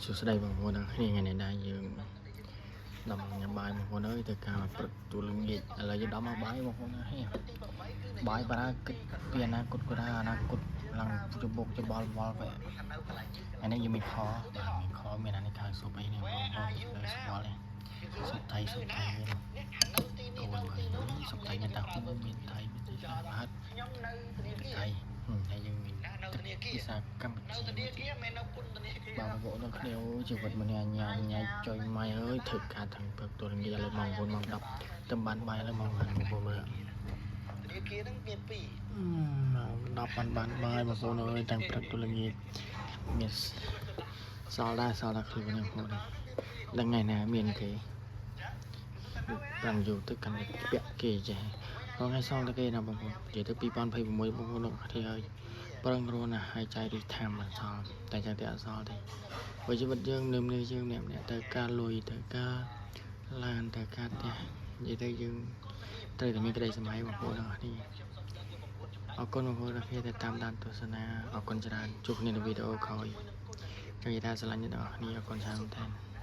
សួស្តីបងប្អូនទាំងគ្នាថ្ងៃនេះដែរយើងដំញ៉ាំបាយបងប្អូនអើយទៅការព្រឹកទូល្ងាចឥឡូវយើងដល់មកបាយបងប្អូនហើយបាយបារគិតពីអនាគតក៏ដែរអនាគតឡើងច្បុកច្បល់វល់វែថ្ងៃនេះយើងមានខបាទមានខមានអានេះខាងស៊ុបអីនេះបងប្អូនស្គាល់ទេស៊ុបថៃស៊ុបថៃមានកូនមើលស៊ុបថៃមានតាហ៊ូមានថៃមានទីខ្លះផាត់ថៃហើយយើងមានទឹកភាសាកម្ពុជា បាទបងប្អូនទាំងគ្នាអូយជីវិតម្នាក់ញ៉ាំញ៉ៃចុយម៉ៃអើយធ្វើការទាំងព្រឹកទល់ល្ងាចឥឡូវម៉ោង9ម៉ោង10ទៅបានបាយឥឡូវម៉ោងប៉ុន្មានបងប្អូនមើល ធនាគារហ្នឹងមានពីរ ម៉ោង10បានបានបាយបងប្អូនអើយទាំងព្រឹកទល់ល្ងាចមានសល់ដែរសល់ដែរខ្លួនបងប្អូនដឹងថ្ងៃណាមានគេប្រាំងយូរទៅកាន់ពាក់គេចេះរងថ្ងៃសល់តែគេណាបងប្អូននិយាយទៅ2026បងប្អូនលោកគ្នាហើយប្រឹងរស់ណាស់ហើយចៃរិះថាមមិនសល់តែចឹងតែអត់សល់ទេ ព្រោះជីវិតយើងនៅនេះយើងម្នាក់ម្នាក់ត្រូវការលុយត្រូវការឡានត្រូវការផ្ទះនិយាយទៅយើងត្រូវតែមានក្តីសម័យបងប្អូនទាំងអស់គ្នាអរគុណបងប្អូនទាំងអស់គ្នាដែលតាមដានទស្សនាអរគុណច្រើនជួបគ្នានៅវីដេអូក្រោយចង់និយាយថាស្រឡាញ់អ្នកទាំងអស់គ្នាអរគុណច្រើនមែនទែន។